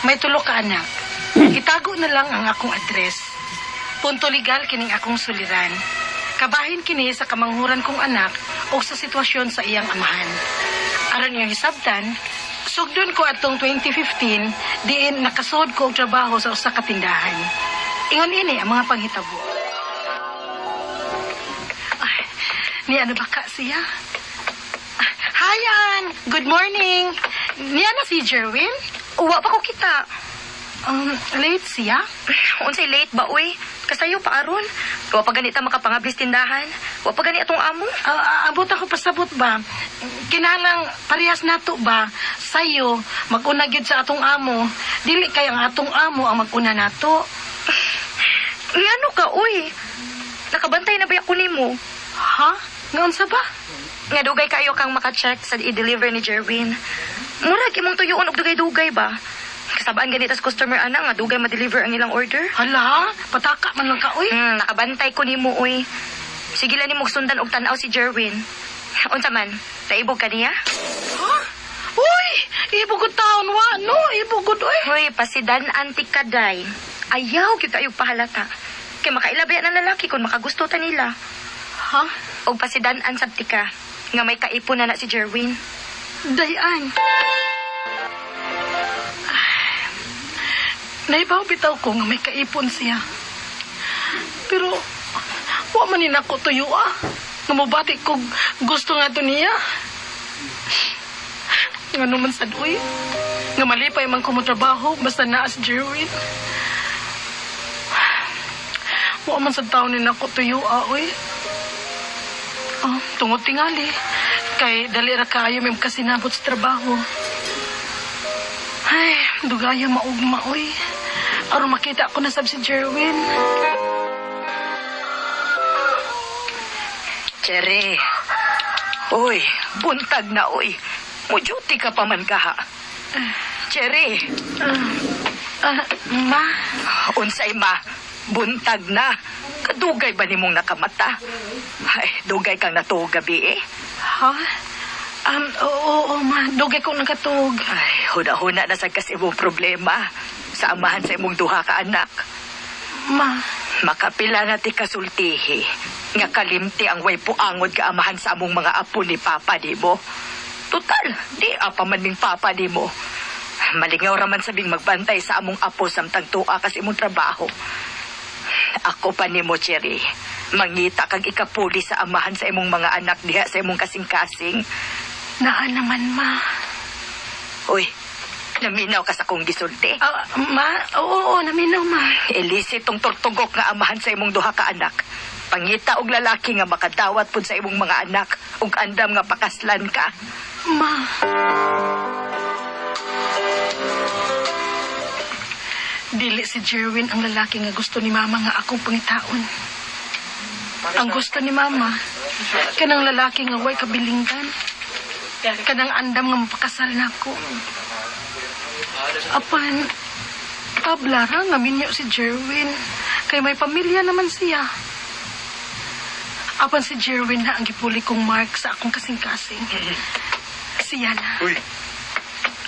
May tulo ka anak. Itago na lang ang akong address. Punto legal kining akong suliran. Kabahin kini sa kamanghuran kong anak o sa sitwasyon sa iyang amahan. Aron iyang hisabtan, sugdon ko atong 2015 diin nakasuod ko og trabaho sa usa ka tindahan. Ingon ini ang mga panghitabo. Ay, ni ano ba ka siya? Hi, Ann! Good morning! Niya na si Jerwin? Uwa pa ko kita. Late siya? Unsay late ba uy? Kasayo pa aron. Wa pa ganita makapangablis tindahan. Wa pa gani atong amo. Ah, abot ako pasabot ba? Kinahanglang parehas nato ba? Sayo, mag-una gyud sa atong amo. Dili kay ang atong amo ang mag-una nato. Ngano ka uy? Nakabantay na ba ako nimo? Ha? Ngaon sa ba? Nga dugay kayo kang maka-check sa i-deliver ni Jerwin. Murag imong tuyoon og dugay-dugay ba? Kasabaan ganita sa customer ana nga dugay ma-deliver ang ilang order. Hala, pataka man lang ka, uy. Nakabantay ko nimo uy. Sige lang nimo sundan og tan-aw si Jerwin. Unsa man? Naibog ka niya? Ha? Uy, ibugod taon wa no, ibugod uy. Hoy, pasidan antik kaday. Ayaw gyud kayo pahalata. Kay makaila ba ng lalaki kung makagusto ta nila. Ha? Og pasidan-an sad tika nga may kaipon na na si Jerwin. Dayan. Naibaw bitaw ko nga may kaipon siya. Pero, wa man ni nako tuyo ah. Nga mobati ko gusto nga to niya. Nga naman sad uy. Nga malipay man ko mo trabaho basta naa si Jerwin. Wa man sad taon ni nako tuyo ah uy. Oh, tungod tingali. Kay dali ra kaayo may kasinabot sa trabaho. Ay, dugaya maugma oy. Aron makita ko na sab si Jerwin. Cherry. Uy, buntag na uy. Mo-duty ka pa man kaha. Cherry, Ah, ma, unsay ma, buntag na. Kadugay ba nimong nakamata? Ay, dugay kang natuog gabi eh. Ha? Oo, oo, ma. Dugay ko nakatuog. Ay, huna-huna na sad kasi imong problema. Sa amahan sa imong duha ka anak. Ma, Makapila na ti kasultihi. Nga kalimti ang way puangod ka amahan sa among mga apo ni Papa nimo. Total, di apa man ning Papa nimo. Malingaw raman sabing magbantay sa among apo samtang tuwa kas imong trabaho. Ako pa nimo, Cherry. Mangita kag ikapuli sa amahan sa imong mga anak diha sa imong kasing-kasing. Naa naman, ma. Uy, naminaw ka sa kong gisulti. Ah, ma, oo, oo, naminaw, ma. Elise tong tortugok nga amahan sa imong duha ka anak. Pangita og lalaki nga makadawat pud sa imong mga anak ug andam nga pakaslan ka. Ma. Dili si Jerwin ang lalaki nga gusto ni Mama nga akong pangitaon. Ang gusto ni Mama, kanang lalaki nga way kabilinggan. Kanang andam nga mapakasal nako. Apan, tablara nga minyo si Jerwin. Kay may pamilya naman siya. Apan si Jerwin na ang gipuli kong mark sa akong kasing-kasing. Siya na. Uy,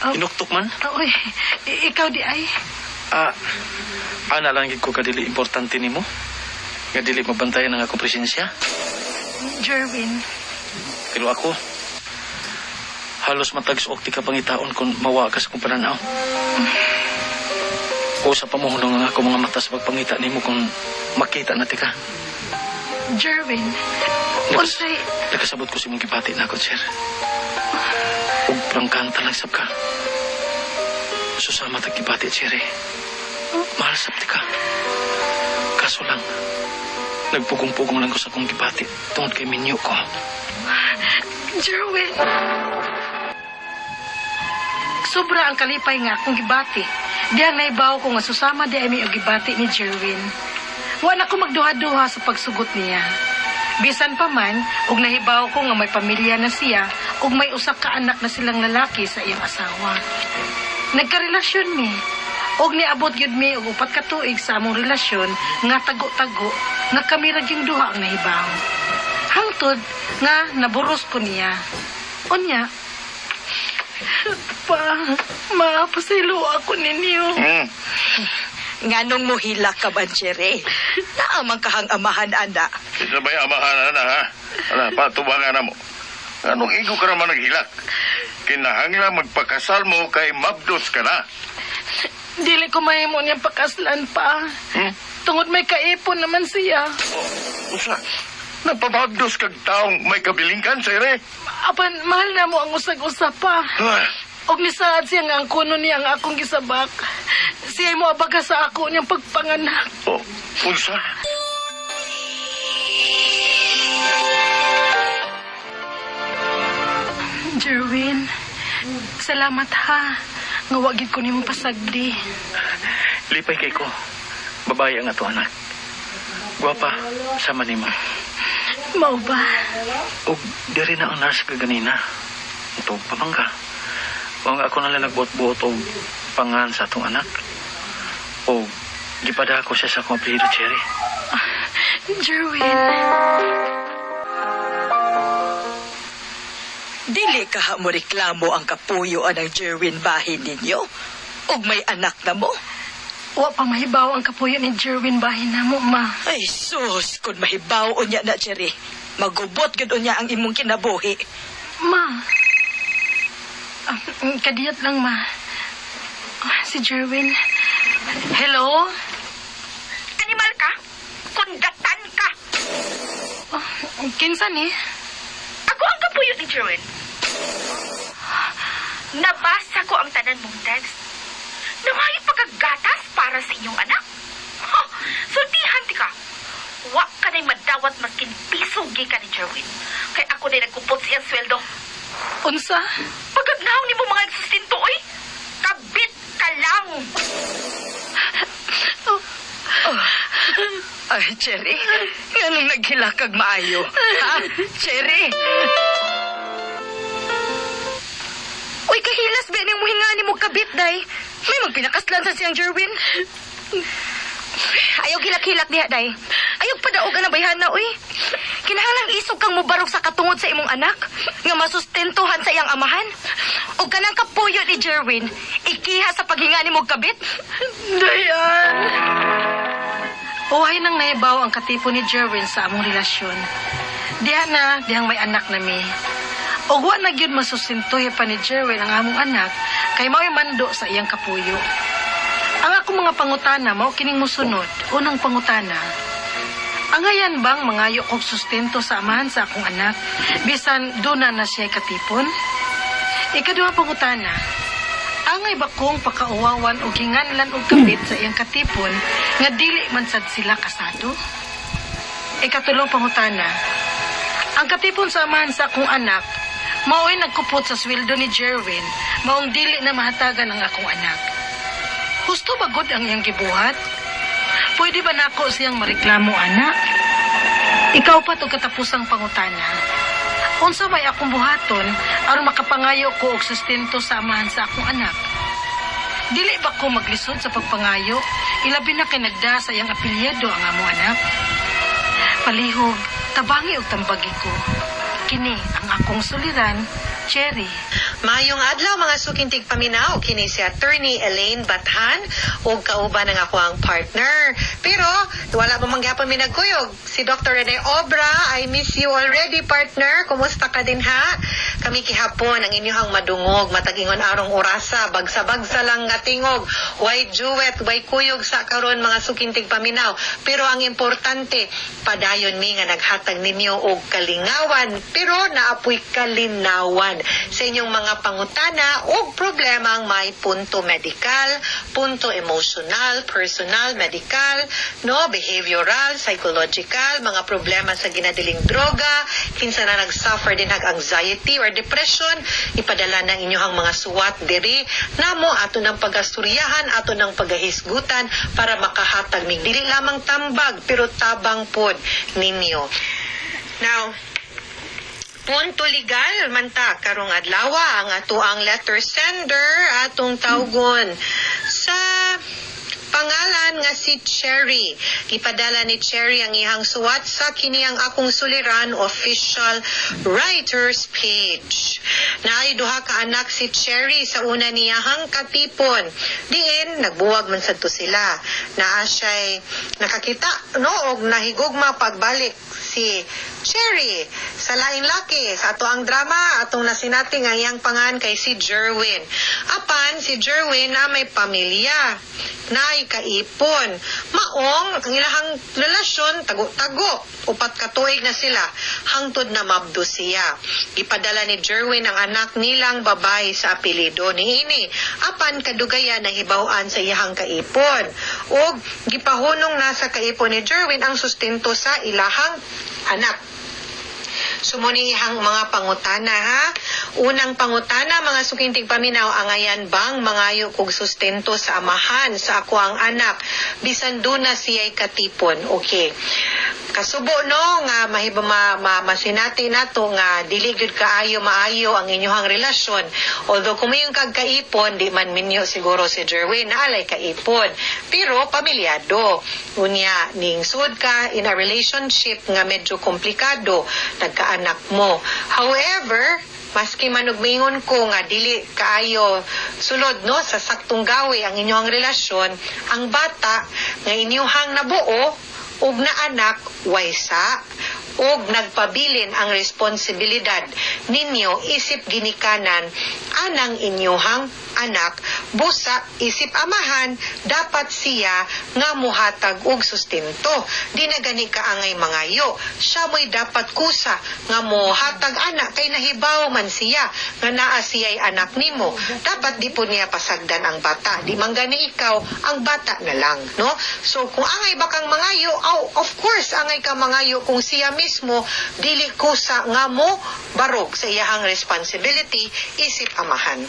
Oh. inuktok man. Oy, ikaw di ay. Ah, ana lang gid ko kadili importante nimo. Nga dili mabantayan ang akong presensya. Jerwin, Pero ako, halos matag-suok ti ka pangitaon kung mawa ka sa kong pananaw. O sa pamuhunong ang ako mga mata sa pagpangita nimo kung makita na ti ka. Jerwin. Nakas, Unsay, nakasabot ko sa imong gibati na ako, sir. Ug prangkanta lang sab ka. Susama tag gibati, sir eh. Mahal sab ti ka. Kaso lang, nagpugong-pugong lang ko sa akong gibati tungod kay minyo ko. Jerwin. Sobra ang kalipay nga akong gibati. Diyan naibaw ko nga susama di ay may og gibati ni Jerwin. Wa na ko magduha-duha sa pagsugot niya. Bisan pa man, og nahibaw ko nga may pamilya na siya ug may usa ka anak na silang lalaki sa iyang asawa. Nagkarelasyon mi. Og niabot gyud mi og upat ka tuig sa among relasyon nga tago-tago nga kami ra gyud duha ang nahibaw. Hangtod nga naburos ko niya. Unya, Pa, ma, pasaylo ako ninyo. Nganong mohilak ka man, Cherry? Naamang kahang amahan, ana. Isa ba'y amahan na, ha? Ala, patubangan na mo. Anong igo ka naman naghilak? Kinahanglan magpakasal mo kay mabdos ka na. Dili ko mahimo niyang pakaslan pa. Tungod may kaipon naman siya. Usa, napamabdos kag taong may kabilingkan, sere. Apan, mahal na mo ang usag-usa pa. Ah, Og nisaad siya nga ang kuno niya ang akong gisabak. Siya mo abaga sa ako niyang pagpanganak. oh, unsa? Jerwin, salamat ha. Nga wa gid ko nimo pasagdi. Lipay kay ko. Babae ang ato anak. Gwapa, sama nimo. Mao ba? Og diri na ang nurse kaganina. Ito pa man ka. Mao nga ako nalang nagbuot-buot og pangan sa atong anak. O gipada ko siya sa akong apelyido, Cherry. Jerwin. Dili ka ha mo reklamo ang kapuyo anang Jerwin bahin ninyo. Ug may anak na mo. Wa pa mahibaw ang kapuyo ni Jerwin bahin na mo, ma. Ay sus, kung mahibaw unya na, Cherry. Magubot gud unya ang imong kinabuhi. Ma. Ah, kadiyot lang, ma. Ah, si Jerwin. Hello? Animal ka? Kundatan ka! Oh, kinsa ni? Ako ang kapuyo ni Jerwin. Nabasa ko ang tanan mong text. Nawayo pagkagatas para sa inyong anak. Ha! Sultihan ti ka. Wa ka na'y madawat maskin piso gikan ni Jerwin. Kay ako na'y nagkupot sa iyang sweldo. Unsa? Pagkagnaw ni mo mga nagsustinto, oy! Kabit ka lang! Ay, Cherry, nganong naghilakag maayo? Ha? Cherry? Uy, kahilas ba niyang muhinga ni mo kabit, day? May magpinakaslan sa siyang Jerwin. Ayaw hilak-hilak diha, day. Ayaw padaog ang bayhana, uy. Kinahanglang isog kang mubarog sa katungod sa imong anak, nga masustentuhan sa iyang amahan. O kanang kapuyo ni Jerwin, ikiha sa paghinga ni mo kabit. Dayan! Uhay nang naibaw ang katipo ni Jerwin sa among relasyon. Diha na, dihang may anak na mi. Og wa na gyud masusintuhi pa ni Jerwin ang among anak kay mao'y mando sa iyang kapuyo. Ang akong mga pangutana mao kining mosunod. Unang pangutana. Angayan bang mangayo kog sustento sa amahan sa akong anak bisan duna na siya katipon? Ikaduha pangutana. Angay ba kong pakauwawan o hinganlan og kapit sa iyang katipon nga dili man sad sila kasado? Ikatulong pangutana. Ang katipon sa amahan sa akong anak, mao'y nagkupot sa sweldo ni Jerwin, maong dili na mahatagan ang akong anak. Husto ba gud ang iyang gibuhat? Pwede ba nako siyang mareklamo, anak? Ikaw pa to katapusang pangutana. Unsa may akong buhaton aron makapangayo ko og sustento sa amahan sa akong anak? Dili ba ko maglisod sa pagpangayo? Ilabi na kay nagda sa iyang apelyido ang among anak. Palihog, tabangi og tambagi ko. Kini ang akong suliran, Cherry. Maayong adlaw mga sukintig paminaw kini si Attorney Elaine Bathan ug kauban ang ako ang partner. Pero wala pa man gyapon mi nagkuyog. Si Dr. Rene Obra, I miss you already, partner. Kumusta ka din ha? Kami kihapon ang inyong madungog matag-ingon arong orasa, bagsa-bagsa lang nga tingog. Way duet, way kuyog sa karon mga sukintig paminaw. Pero ang importante, padayon mi nga naghatag ninyo og kalingawan pero naapoy kalinawan sa inyong mga pangutana og problemang may punto medikal, punto emosyonal, personal, medikal, no, behavioral, psychological, mga problema sa ginadiling droga, kinsa na nag-suffer din hag anxiety or depression, ipadala ng inyong mga suwat diri namo ato ng pagasturyahan, ato ng pagahisgutan para makahatag mig dili lamang tambag pero tabang pod ninyo. Now, punto legal man ta karong adlaw ang ato ang letter sender atong tawgon sa Pangalan nga si Cherry. Gipadala ni Cherry ang iyang suwat sa kini ang Akong Suliran official writers page. Naay duha ka anak si Cherry sa una niyahang katipon. Diin nagbuwag man sad to sila. Naa siya'y nakakita, no, og nahigugma pagbalik si Cherry sa laing laki. Sa ato ang drama, atong nasinati nga iyang pangan kay si Jerwin. Apan si Jerwin na may pamilya, naay kaipon. Maong ang ilahang relasyon tago-tago. 4 ka tuig na sila hangtod na mabdo siya. Ipadala ni Jerwin ang anak nilang babae sa apelyido niini. Apan kadugayan nahibaw-an sa iyahang kaipon. Og gipahunong na sa kaipon ni Jerwin ang sustento sa ilahang anak. So mao ni iyang mga pangutana, ha. Unang pangutana, mga suking tigpaminaw, angayan bang mangayo kog sustento sa amahan sa ako ang anak bisan duna siya'y katipon? Okay. Kasubo, no, nga mahiba ma, ma, masinati nato nga dili gyud kaayo maayo ang inyong relasyon. Although kung may kag kaipon, di man minyo siguro si Jerwin na alay kaipon. Pero pamilyado. Unya, ning sud ka in a relationship nga medyo komplikado, nagkaanak mo. However, maski man og maingon ko nga dili kaayo sulod, no, sa saktong gawi ang inyong relasyon, ang bata nga inyong nabuo ug na anak waysa ug nagpabilin ang responsibilidad ninyo isip ginikanan anang inyuhang anak. Busa isip amahan dapat siya nga muhatag og sustento. Di na gani ka angay mangayo, siya mo'y dapat kusa nga muhatag ana kay nahibaw man siya nga naa siya'y anak nimo. Dapat di po niya pasagdan ang bata. Di man gani ikaw, ang bata na lang, no? So kung angay ba kang mangayo, aw, of course angay ka mangayo kung siya mismo dili kusa nga mo barog sa iyahang responsibility isip amahan.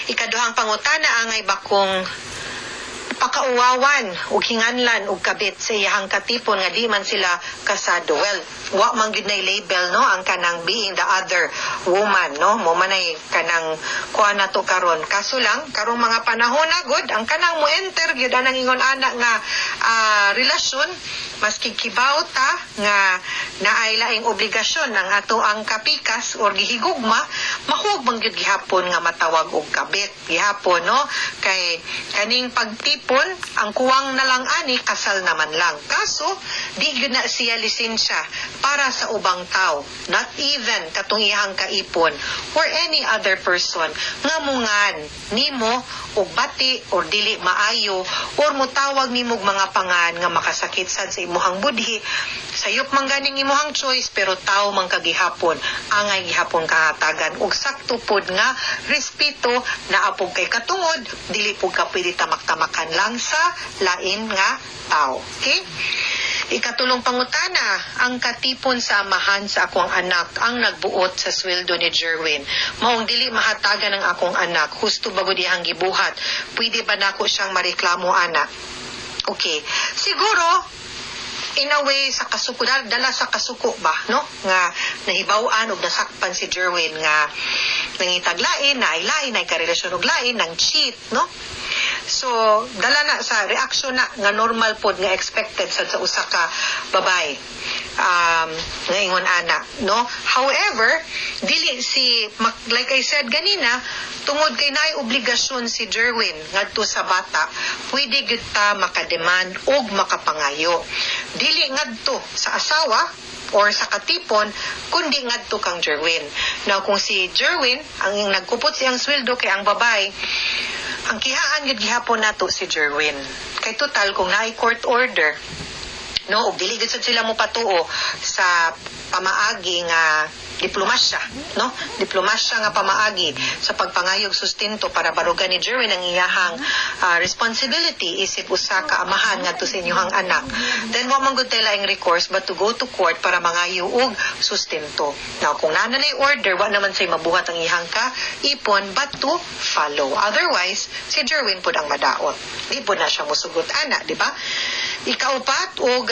Ikaduhang pangutana, angay ba kung pakauwawan ug hinganlan og kabit sa iyahang katipon nga di man sila kasado? Well, wa man gyud nay label, no, ang kanang being the other woman, no? Mo man ay kanang kuha na to karon. Kaso lang karong mga panahon na gud, ang kanang mo enter gyud anang ingon ana nga relasyon, maski kibaw ta nga naay laing obligasyon ang ato ang kapikas or gihigugma, mahuog man gyud gihapon nga matawag og kabit gihapon, no? Kay kaning pagtipon, ang kuwang na lang ani kasal naman lang. Kaso di gyud na siya lisensya para sa ubang tao, not even katong iyang kaipon or any other person nga mungan nimo og bati or dili maayo or mutawag nimo og mga pangan nga makasakit sad sa imuhang budhi. Sayop man ganing imuhang choice, pero tao man kagihapon, angay gihapon kahatagan og sakto pod nga respeto na apog kay katungod, dili pud ka pwede tamak-tamakan lang sa lain nga tao. Okay. Ikatulong pangutana, ang katipon sa amahan sa akong anak ang nagbuot sa sweldo ni Jerwin. Maong dili mahatagan ang akong anak, husto ba gud iyang gibuhat? Pwede ba nako siyang mareklamo ana? Okay. Siguro, in a way, sa kasuko, dala sa kasuko ba, no, nga nahibaw-an og nasakpan si Jerwin nga nangitag lain, na ay lain, ay karelasyon og lain, nang cheat, no? So dala na sa reaction na nga normal pod nga expected sa usa ka babae nga ingon ana, no? However, dili si like I said ganina, tungod kay naay obligasyon si Jerwin ngadto sa bata, pwede gyud ta makademand og makapangayo, dili ngadto sa asawa or sa katipon, kundi ngadto kang Jerwin. Now, kung si Jerwin ang nagkupot siyang sweldo kay ang babae, ang kihaan gyud gihapon nato si Jerwin. Kay total kung naay court order, no, og dili gyud sad sila mo patuo sa pamaagi nga diplomasya, no? Diplomasya nga pamaagi sa pagpangayog sustento para barugan ni Jerwin ang iyahang responsibility isip usa ka amahan ngadto sa inyong anak. Then wa man gud tay laing recourse but to go to court para mangayo og sustento. Now, kung naa na order, wa naman say mabuhat ang iyahang ka ipon but to follow. Otherwise, si Jerwin pud ang madaot. Di pud na siya musugot ana, di ba? Ikaupat og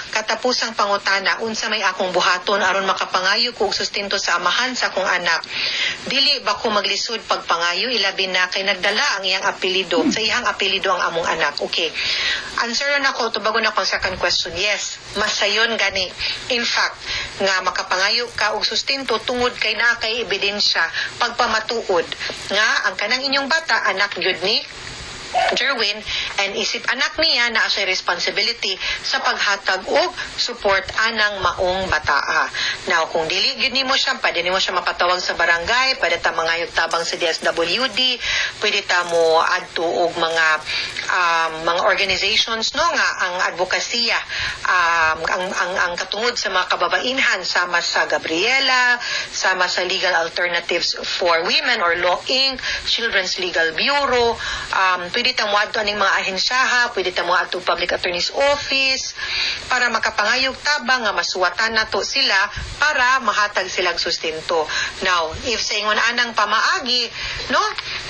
katapusang pangutana, unsa may akong buhaton aron makapangayo ko og sustento sa amahan sa akong anak? Dili ba ko maglisod pagpangayo, ilabi na kay nagdala ang iyang apelyido, sa iyang apelyido ang among anak? Okay. Answer na ako, tubagon ako ang second question. Yes, masayon gani. In fact, nga makapangayo ka og sustento tungod kay naa kay ebidensya pagpamatuod nga ang kanang inyong bata anak gyud ni Jerwin, and isip anak niya na siya responsibility sa paghatag og support anang maong bataa. Now, kung dili gyud nimo siya, pwede nimo siya mapatawag sa barangay, pwede ta mangayog tabang sa DSWD, pwede ta mo adto og mga organizations, no, nga ang advokasya ang katungod sa mga kababainhan, sama sa Gabriela, sama sa Legal Alternatives for Women or Law Inc., Children's Legal Bureau. Pwede ta moadto aning mga ahensyaha, pwede ta moadto Public Attorney's Office para makapangayog tabang nga masuwatan nato sila para mahatag silang sustento. Now, if sa ingon anang pamaagi, no,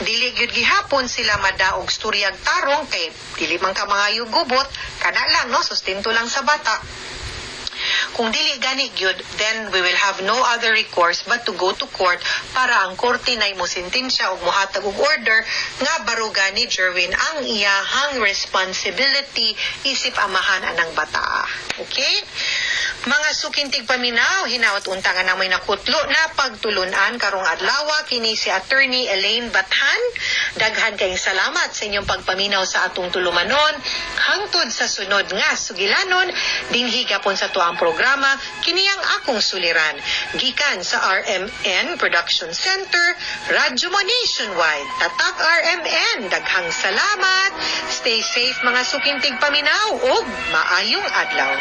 dili gyud gihapon sila madaog storyag tarong kay dili man ka mangayog gubot, kana lang, no, sustento lang sa bata. Kung dili gani gyud, then we will have no other recourse but to go to court para ang korte na mo sentensya og mohatag og order nga baruga ni Jerwin ang iyahang responsibility isip amahan anang bata. Okay? Mga suking tigpaminaw, hinaot unta nga namoy nakutlo na pagtulunan karong adlaw. Kini si Attorney Elaine Bathan. Daghan kayong salamat sa inyong pagpaminaw sa atong tulumanon. Hangtod sa sunod nga sugilanon, dinhi gapon sa tuang programa, kini ang Akong Suliran. Gikan sa RMN Production Center, Radyo Mo Nationwide. Tatak RMN, daghang salamat. Stay safe, mga suking tigpaminaw, ug maayong adlaw.